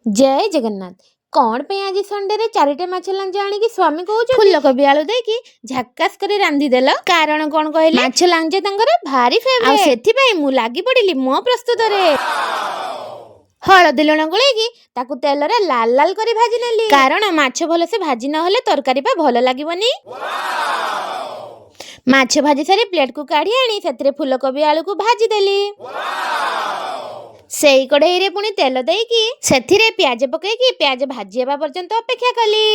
ଜୟ ଜଗନ୍ନାଥ। କଣ ପାଇଁ ଆଜି ସଣ୍ଡେରେ ଚାରିଟା ମାଛ ଲାଞ୍ଜ ଆଣିକି ସ୍ୱାମୀ କହୁଛନ୍ତି ଫୁଲକୋବି ଆଳୁ ଦେଇକି ଝାକାସ କରି ରାନ୍ଧିଦେଲ? କାରଣ କଣ କହିଲେ, ମାଛ ଲାଞ୍ଜ ତାଙ୍କର ଭାରି ଫେଭରେଟ। ଆଉ ସେଥିପାଇଁ ମୁଁ ଲାଗି ପଡିଲି ମୋ ପ୍ରସ୍ତୁତରେ। ହଳଦୀ ଲୁଣ ଗୋଳେଇକି ତାକୁ ତେଲରେ ଲାଲ ଲାଲ କରି ଭାଜି ନେଲି, କାରଣ ମାଛ ଭଲସେ ଭାଜି ନହେଲେ ତରକାରୀ ବା ଭଲ ଲାଗିବନି। ମାଛ ଭାଜି ସାରି ପ୍ଲେଟକୁ କାଢି ଆଣି ସେଥିରେ ଫୁଲକୋବି ଆଳୁକୁ ଭାଜି ଦେଲି। ସେଇ କଢେଇରେ ପୁଣି ତେଲ ଦେଇକି ସେଥିରେ ପିଆଜ ପକେଇକି ପିଆଜ ଭାଜି ହେବା ପର୍ଯ୍ୟନ୍ତ ଅପେକ୍ଷା କଲି।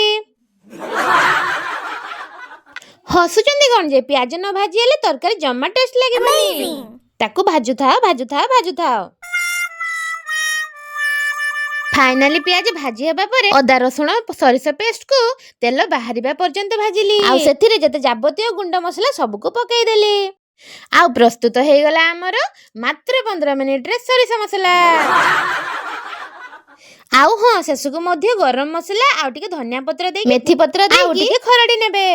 ହସୁଛନ୍ତି କଣ ଯେ, ପିଆଜ ନ ଭାଜି ହେଲେ ତରକାରୀ ଜମା ଟେଷ୍ଟ ଲାଗିବନି। ତାକୁ ଭାଜୁଥାଅ, ଭାଜୁଥାଅ, ଭାଜୁଥାଅ। ଫାଇନାଲି ପିଆଜ ଭାଜି ହେବା ପରେ ଅଦା, ରସୁଣ, ସୋରିଷ ପେଷ୍ଟକୁ ତେଲ ବାହାରିବା ପର୍ଯ୍ୟନ୍ତ ଭାଜିଲି। ଆଉ ସେଥିରେ ଯେତେ ଯାବତୀୟ ଗୁଣ୍ଡ ମସଲା ସବୁକୁ ପକେଇଦେଲି। ଆଉ ପ୍ରସ୍ତୁତ ହେଇଗଲା ଆମର ମାତ୍ର 15 ମିନିଟରେ ସୋରିଷ ମସଲା। ଆଉ ହଁ, ଶେଷକୁ ମଧ୍ୟ ଗରମ ମସଲା ଆଉ ଟିକେ ଧନିଆ ପତ୍ର ଦେଇ, ମେଥି ପତ୍ର ଦେଇ ଆଉ ଟିକେ ଖରଡ଼ି ନେବେ।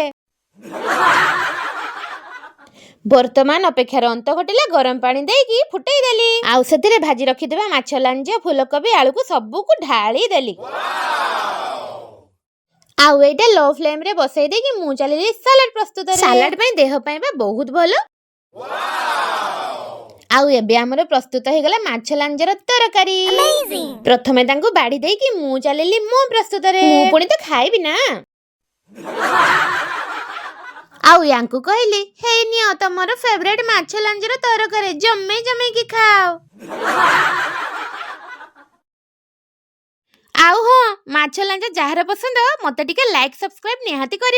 ବର୍ତ୍ତମାନ ଅପେକ୍ଷାର ଅନ୍ତ ଘଟିଲା। ଗରମ ପାଣି ଦେଇକି ଫୁଟେଇ ଦେଲି ଆଉ ସେଥିରେ ଭାଜି ରଖିଥିବା ମାଛ ଲାଞ୍ଜ, ଫୁଲକୋବି, ଆଳୁକୁ ସବୁକୁ ଢାଳି ଦେଲି। ଆଉ ଏଇଟା ଲୋ ଫ୍ଲେମରେ ବସେଇ ଦେଇକି ମୁଁ ଚାଲିଲି ସାଲାଡ ପ୍ରସ୍ତୁତ। ସାଲାଡ ପାଇଁ ଦେହ ପାଇଁ ବା ବହୁତ ଭଲ। ଆଉ ଏବେ ଆମର ପ୍ରସ୍ତୁତ ହେଇଗଲା ମାଛ ଲାଞ୍ଜର ତରକାରୀ। ପ୍ରଥମେ ତାଙ୍କୁ ବାଢି ଦେଇକି ମୁଁ ଚାଲିଲି ମୋ ପ୍ରସ୍ତୁତରେ। ମୁଁ ପୁଣି ତ ଖାଇବି ନା। ଆଉ ୟାଙ୍କୁ କହିଲି, ହେଇ ନିଅ ତମର ଫେଭରେଟ ମାଛ ଲାଞ୍ଜର ତରକାରୀ, ଜମେଇ ଜମେଇକି ଖାଅ। ଆଉ ହଁ, ମାଛ ଲାଞ୍ଜ ଯାହାର ପସନ୍ଦ, ମତେ ଟିକେ ଲାଇକ୍, ସବସ୍କ୍ରାଇବ ନିହାତି କରିବେ।